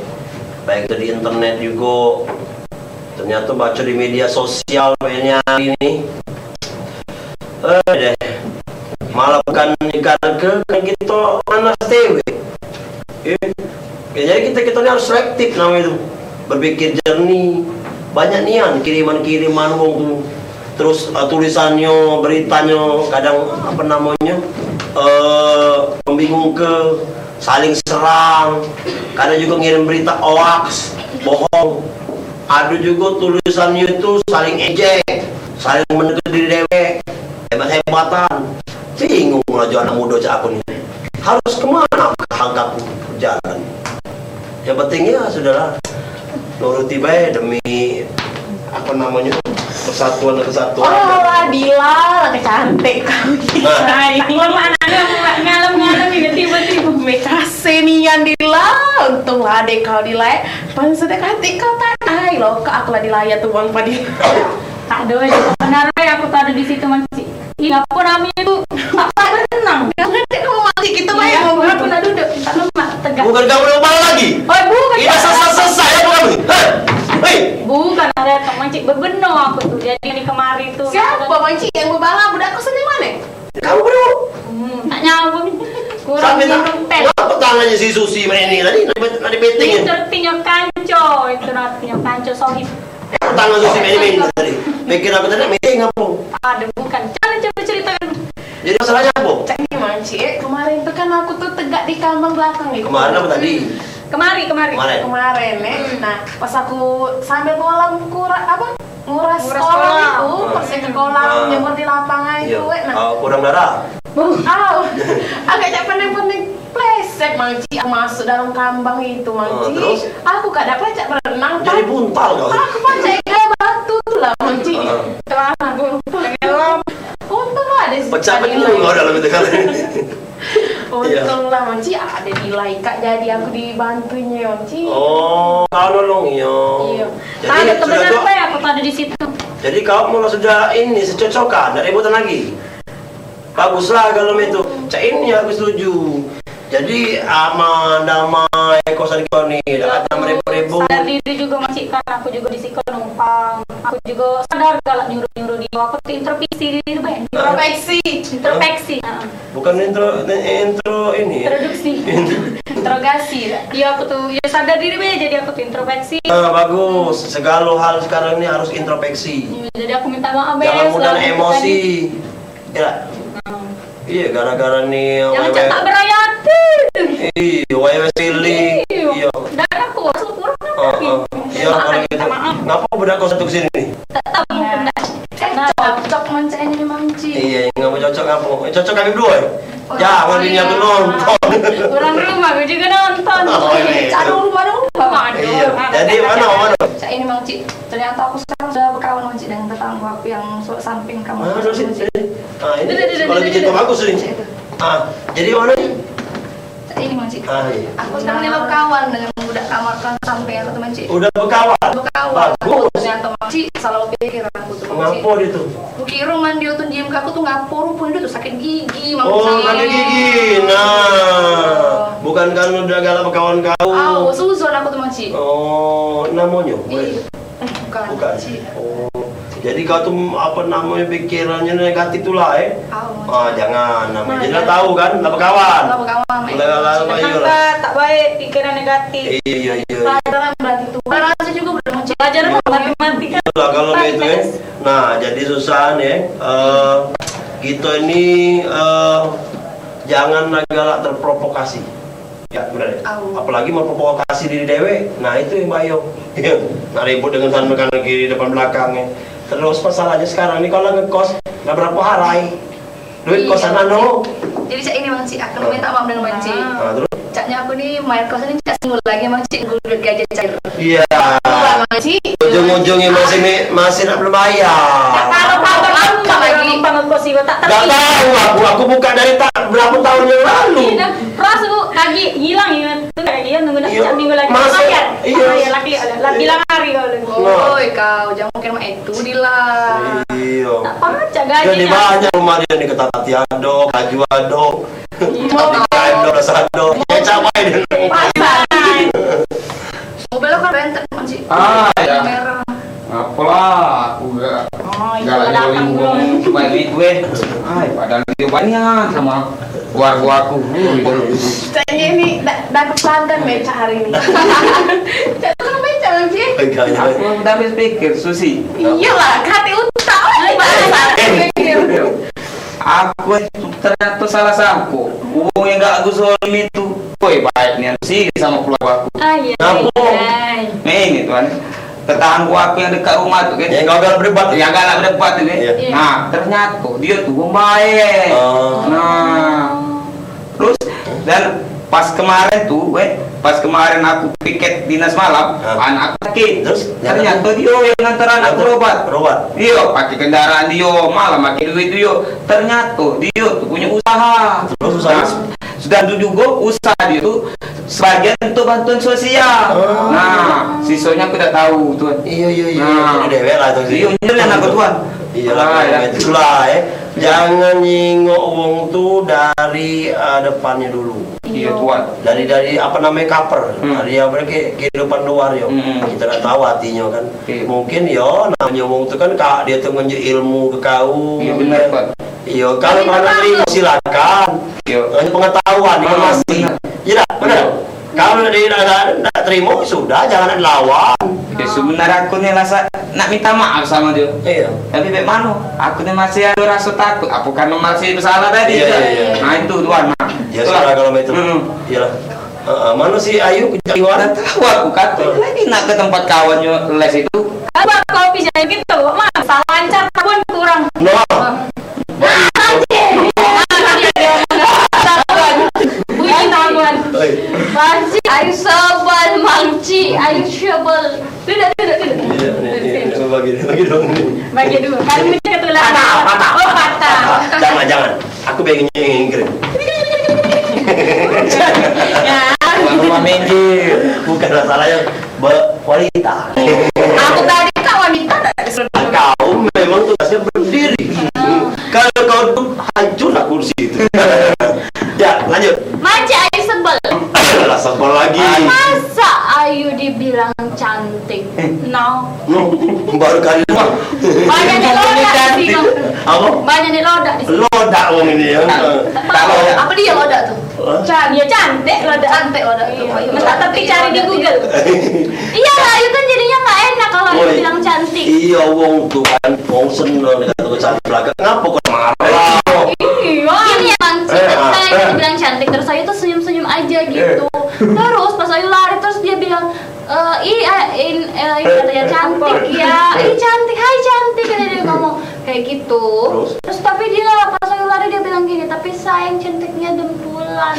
baik itu di internet jugo. Ternyato baco di media sosial mainnya hari ni. Eh, deh. Malah bukan nikah ke, kan kito panas dewek. Eh, ya, jadi kito, kito ni harus selektif namanya itu. Berpikir jernih. Banyak nian kiriman-kiriman wong tu. Terus, eh, tulisannya, beritanya kadang, apa namanya, eh, membingungke, saling serang. Kadang juga ngirim berita hoax, bohong. Ado jugo tulisannya itu saling ejek, saling menekan diri dewek, hebat-hebatan. Bingung lah jo anak mudo cak aku ni. Harus kemana langkahku jalan? Yang penting ya sudahlah, nuruti bae demi, apa namanya, persatuan dan kesatuan. Oh, Adila, kecantik kau. Nah. Hai, ngalem-ngalem ini tiba-tiba. Kasih nian, Dila. Untung lah adek kau, Dila. Paling sedek hati kau, tan. Ai, lo, kak, aku lah dilayat tuang padi. Tak ada aja. Benar, Ray, aku tak ada di situ, Makcik. Ih, apa namanya tu? Tak, tak tenang. Nanti kamu mati, kita main. Iya, aku, aku nak duduk. Tak lemak, tegak. Bukan kamu yang marah lagi? Oh, bukan. Ini sesat-sesat ya, bukan? Hei! Bukan, ada tak, Makcik. Bebenah aku tu. Jadi, ni kemari tu. Siapa, Makcik, yang berbalah? Budak kau sini mana? Kamu berdua. Hmm, tak nyambung. Kurang. Sampai tak minum teh. Ngapa tangannya si Susi main ni tadi? Nak dipet-, nak dipeting. Itu artinya kanco, itu artinya kanco sohib. Tangan Susi main-main tadi. Pikir aku tadi meeting apa? Ada bukan. Jangan coba ceritakan. Jadi masalahnya apa? Cak ni, Mang Cik, eh, kemarin tu kan aku tu tegak di kambang belakang itu. Kemarin apa tadi? Kemari, kemari. Kemarin. Kemarin, eh. Hmm. Nah, pas aku sambil ngolam kura-, apa? Nguras kolam itu, bersih ke kolam, nyemur di lapangan itu, wek, nah. Ah, kurang darah. Au, agak cak pening-pening. Pleset, Mang Cik, aku masuk dalam kambang itu, Mang Cik. Ah, terus? Aku kada pacak berenang, jadi buntal kau. Aku pacak gaya batu tu lah, Mang Cik. Ah. Celana buntal. Untung lah ada si Pecah penyum kau dalam itu kan. Untung lah, Mang Cik, ada nilai, Kak, jadi aku dibantunya, Mang Cik. Oh, kau nolong, iyo. Iyo. Jadi, tak ada temen sudah apa tu, ya, aku tak ada di situ. Jadi, kau mau sudah ini, secocokan, tak ada rebutan lagi. Baguslah kalau itu. Cak ini aku setuju. Jadi aman, damai, kosan kau ni, dak ada meribut-ribut. Sadar diri juga, Mang Cik, kan aku juga di siko numpang. Aku juga sadar galak nyuruh-nyuruh dia. Aku tu introspeksi diri tu, Ben. Introspeksi. Introspeksi, heeh. Bukan intro, intro ini ya? Introduksi. Interogasi, dak? Iya, aku tu, ya sadar diri, Ben. Jadi aku tu introspeksi. Ah, bagus. Segala hal sekarang ni harus introspeksi. Hmm, jadi aku minta maaf, Ben. Jangan mudah emosi. Ya. Iya, gara-gara ni. Jangan cak tak berayati. Iya, wae wae silih. Iya. Iya. Darah aku, asam kurang apa? Heeh. Iya, kalau gitu. Ngapa budak kau satu ke sini? Tak tahu, nah. Cocok mancing ini, Mang Cik. Iya, ngapa cocok ngapa? Eh, cocok kami berdua, ya? Jangan ini aku nonton. Orang rumah aku juga nonton. Oh, iya. Cak rumah dong. Iya. Jadi mana, mana? Cak ini, Mang Cik. Ternyata aku sekarang sudah berkawan, Mang Cik, dengan tetangga aku yang so-, samping kamar. Ah, terus, Mang Cik. Ah, ini kalau bikin bagus ni. Ah, jadi mana ni? Ini, Mang Cik. Ah, iya. Aku sekarang ni berkawan dengan budak kamar kan samping aku tu, Mang Cik. Udah berkawan? Berkawan. Bagus. Ternyata, Mang Cik, salah pikir aku tu, Mang Cik. Ngapo dia tu? Kukira man dia tu diem ke aku tu ngapo, rupanya dia tu sakit gigi, Mang Cik. Oh, sakit gigi. Nah, bukan kan udah galak berkawan kau. Au, suzon aku tu, Mang Cik. Oh, namanya? Iya. Eh, bukan, Cik. Oh. Jadi kau tu, apa namanya, pikirannya negatif tu lah, eh? Au, Mang Cik. Ah, jangan. Nah, jadi lah tahu kan, lah berkawan. Lah berkawan, eh. Lah, lah, lah, tak baik pikiran negatif. Iya, iya, iya. Pelajaran berarti tu. Pelajaran juga berarti, Mang Cik. Pelajaran matematika. Itulah kalau begitu, eh. Nah, jadi susah ni, eh. Eh, kita ini, eh, jangan galak terprovokasi. Ya, bener. Au. Apalagi memprovokasi diri dewek. Nah, itu yang bahaya. Nak ribut dengan sana kanan kiri depan belakang, eh. Terus masalahnya sekarang ni kalau ngekos, dah berapa hari? Duit kosan anu. Jadi, Cak, ini, Mang Cik, aku minta maaf dengan Mang Cik. Ah, terus? Caknya aku ni main kos ni, Cak, seminggu lagi, Mang Cik, nunggu duit gaji cair. Iya. Wah, Mang Cik. Ujung-ujungnya masih mi-, masih nak belum bayar. Tak tahu, tak tahu, tak tahu lagi. Numpang ngekos juga tak tahu. Nggak tahu aku, aku buka dari tak berapa tahun yang lalu. Iya, dah. Perasaan aku kagek ngilang ya. Tu kagek ya, nunggu dah sejam minggu lagi. Masih, iya. Bayar. Iya. Bayar lagi, lagi lah hari kau lagi. Nah. Oi, kau jangan mungkin mak itu, Dila. Iya. Tak pacak gaji. Jadi banyak rumah dia ni, ketapati ado, baju ado. Iya. Ado, rasa ado. Kecap aja dia. Pasal. Mobil lo kan rentet, Mang Cik. Ah, ya. Merah. Apalah, aku gak, oh, iya, galak nyolong uang sebanyak itu, eh. Ay, padahal dia banyak sama keluarga aku. Uh, itu. Caknya ini dah, dah dapat pelanggan becak hari ini. Cak tu kan becak, Mang Cik. Aku udah habis pikir, Susi. Iyalah, kate utak. Ay, bahasa. Eh. Aku itu ternyata salah sangko. Wong yang gak aku zolimi itu. Woi, baik nian sih sama keluarga aku. Ah, iya. Ngapo? Iya. Nah, ini tuan. Tetangga aku yang dekat rumah tu kan. Yang kau galak berdebat. Yang galak berdebat tu kan. Iya. Iya. Nah, ternyata dia tu wong baik. Oh. Nah. Terus dan pas kemarin tu, weh, pas kemarin aku piket dinas malam, ah, anak aku sakit. Terus? Ternyata dia yang nganter anak aku berobat. Berobat? Iya, pakai kendaraan dia, malah pakai duit dia. Ternyata dia tu punya usaha. Terus usaha? Nah, sudah tu juga usaha dia tu sebagian untuk bantuan sosial. Oh. Nah, sisanya aku tak tahu tu. Iya, iya, iya. Nah. Itu dewek lah tu. Iya, bener lah aku tuan. Iya lah, ya. Itulah, eh. Jangan nyingok wong tu dari, eh, depannya dulu. Iya, tuan. Dari, dari apa namanya, cover. Hmm. Dari apa, ke-, kehidupan luar, yo. Hmm. Kita tak tahu hatinya, kan. Iya. Mungkin, yo, namanya wong tu kan, kak, dia tu ngenjuk ilmu ke kau. Iya, benar, Pak. Iya, kalau kau nak terima, silakan. Iya. Hanya pengetahuan, ah, informasi. Benar. Iya, tak? Benar? Iya. Kalau dia nak, nak, nak terimo, sudah, jangan ada lawan. Ya, sebenarnya aku ni rasa nak minta maaf sama dia. Iya. Tapi bek mano? Aku ni masih ada rasa takut. Apa karena masih bersalah tadi? Iya, iya, iya. Nah, itu, Tuan. Nah. Ya, sudah kalau begitu. Hmm. Iyalah. Heeh, mano si Ayu? Iwan? Dah tahu aku, kata lagi nak ke tempat kawannya les itu. Apa kopi jadi gitu, Mak? Salah lancar pun kurang. No. Bunyi tangan. Oi. Manci, ayu sebel, Manci, ayu sebel. Duduk, duduk, duduk. Iya, iya, iya, iya. Bagi, bagi dong. Bagi dua. Kan punya ketulah. Patah, patah. Oh, patah. Jangan, jangan. Aku pengen nyengkring. Ya. Rumah minggir. Bukan masalah yang berkualitas. Aku tadi tak wanita tak disuruh. Kau memang tugasnya berdiri. Kalau kau duduk, hancurlah kursi itu. Ya, lanjut. Manci, ayu sebel. Lah, sebel lagi. Masa ayu dibilang cantik? No. No, baru kali doang. Banyak ni lodak di sini. Apa? Banyak ni lodak di sini. Lodak wong ini ya. Apa dia lodak tu? Hah? Can, ya cantik lodak. Cantik lodak tu. Iya. Tapi cari di Google. Iyalah, ayu kan jadinya nggak enak kalau ayu bilang cantik. Iya, wong tu kan, wong seneng dengan tu cantik belakang. Ngapa kau marah? Iya. Gini ya, Bang, eh, ah, eh, dibilang cantik, terus ayu tuh senyum-senyum aja gitu. Terus pas ayu lari, terus dia bilang, eh, "Ih, eh, in, eh, ini katanya cantik ya. Ih, cantik, hai cantik," kata dia ngomong kayak gitu. Terus? Terus tapi dia pas ayu lari, dia bilang gini, "Tapi sayang, cantiknya dempulan."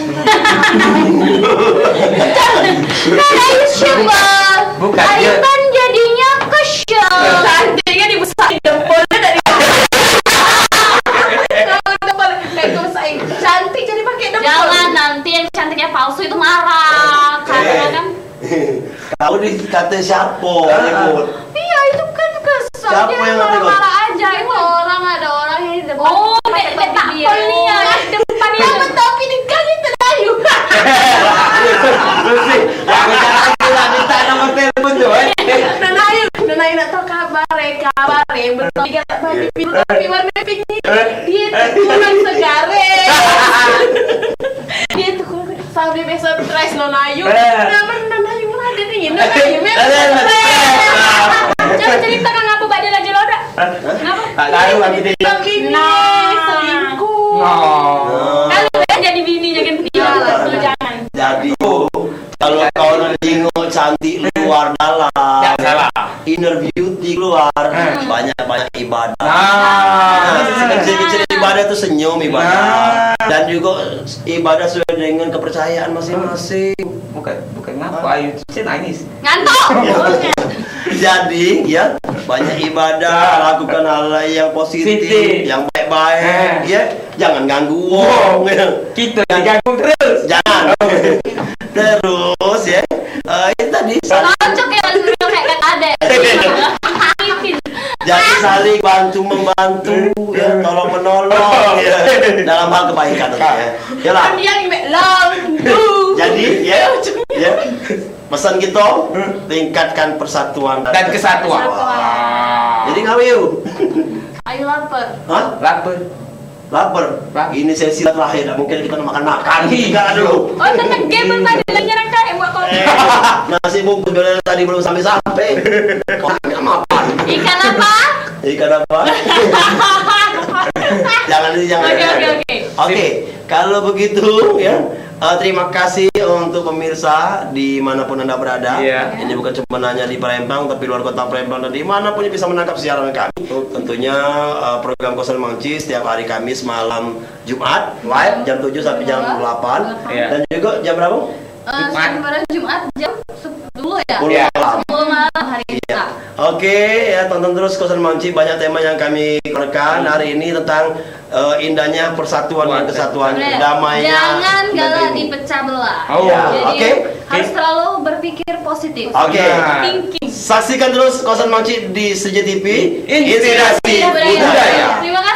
Kan ayu sebel. Bukan, ayu dia kan jadinya kesel. Cantiknya dibesarin, dempulnya dari. Kalau dempul, kayak dibesarin. Cantik jadi pakai dempul. Jangan, nanti yang cantiknya palsu itu marah. Karena kan Kau dikata siapa? Ah. Ribut. Iya, itu kan kesel. Siapa yang marah-marah aja. Itu orang, ada orang yang di depan. Oh, pakai topi dia. Nih ya, di depan itu. Yang betopi di gang itu Dayu. Lu sih, aku jangan pula minta nomor telepon tu, eh. Nona Ayu, Nona Ayu nak tahu kabar, eh, kabar, eh, betopi, betopi warna pink ni. Dia tu kurang segar, eh. Dia tu kurang Sambil besok surprise Nona Ayu. Eh. Nama Nona Ayu ada ni? Nona Ayu. Ada, ada. Jangan cerita kan ngapa bak dia lagi lodak. Hah? Ngapa? Tak tahu, aku tidak. Tapi ni selingkuh. Nah. Kalau dah jadi bini jangan dia. Nah. Tuh, jangan. Jadi, kalau kau nak tengok cantik luar dalam, inner beauty keluar, banyak-banyak ibadah. Nah. Kecil-kecil ibadah tu senyum ibadah. Nah. Dan juga ibadah sesuai dengan kepercayaan masing-masing. Bukan, bukan ngapa ayu tu nangis. Ngantuk. Jadi, ya, banyak ibadah, lakukan hal-hal yang positif, yang baik-baik, ya. Jangan ganggu wong. Kita diganggu terus. Jangan. Terus, ya. Eh, itu tadi. Cocok ya, suruh kayak kata adek. Jadi saling bantu membantu, ya, tolong menolong, ya, dalam hal kebaikan, ya. Yalah. Kan dia yang mek long, du. Jadi, ya, ya. Pesan kita, tingkatkan persatuan dan kesatuan. Kesatuan. Jadi ngawi yuk. Ayu lapar. Hah? Lapar. Lapar. Ini sesi terakhir, tak mungkin kita makan-makan. Iya. Kita dulu. Oh, tenang, game belum ada lagi orang kaya buat kopi. Eh, nasi bungkus bela tadi belum sampai-sampai. Kau makan apa? Ikan apa? Ikan apa? Jangan, jangan. Oke, oke, oke. Oke, kalau begitu ya, eh, terima kasih untuk pemirsa di manapun Anda berada. Iya. Ini bukan cuma hanya di Palembang, tapi luar kota Palembang dan di mana pun yang bisa menangkap siaran kami. Betul. Tentunya, eh, program Kosan Mangci setiap hari Kamis malam Jumat, live jam tujuh sampai jam delapan. Iya. Dan juga jam berapa? Eh, Jumat. Setiap hari Jumat jam sepuluh ya? Sepuluh malam. Sepuluh malam hari Jumat. Iya. Oke, ya, tonton terus Kosan Mangci, banyak tema yang kami keluarkan hari ini tentang, eh, indahnya persatuan dan kesatuan, damainya negeri. Jangan galak dipecah belah. Oh. Ya, oke. Jadi, harus selalu berpikir positif. Oke. Nah. Thinking. Saksikan terus Kosan Mangci di C J T V. Inspirasi budaya. Terima kasih.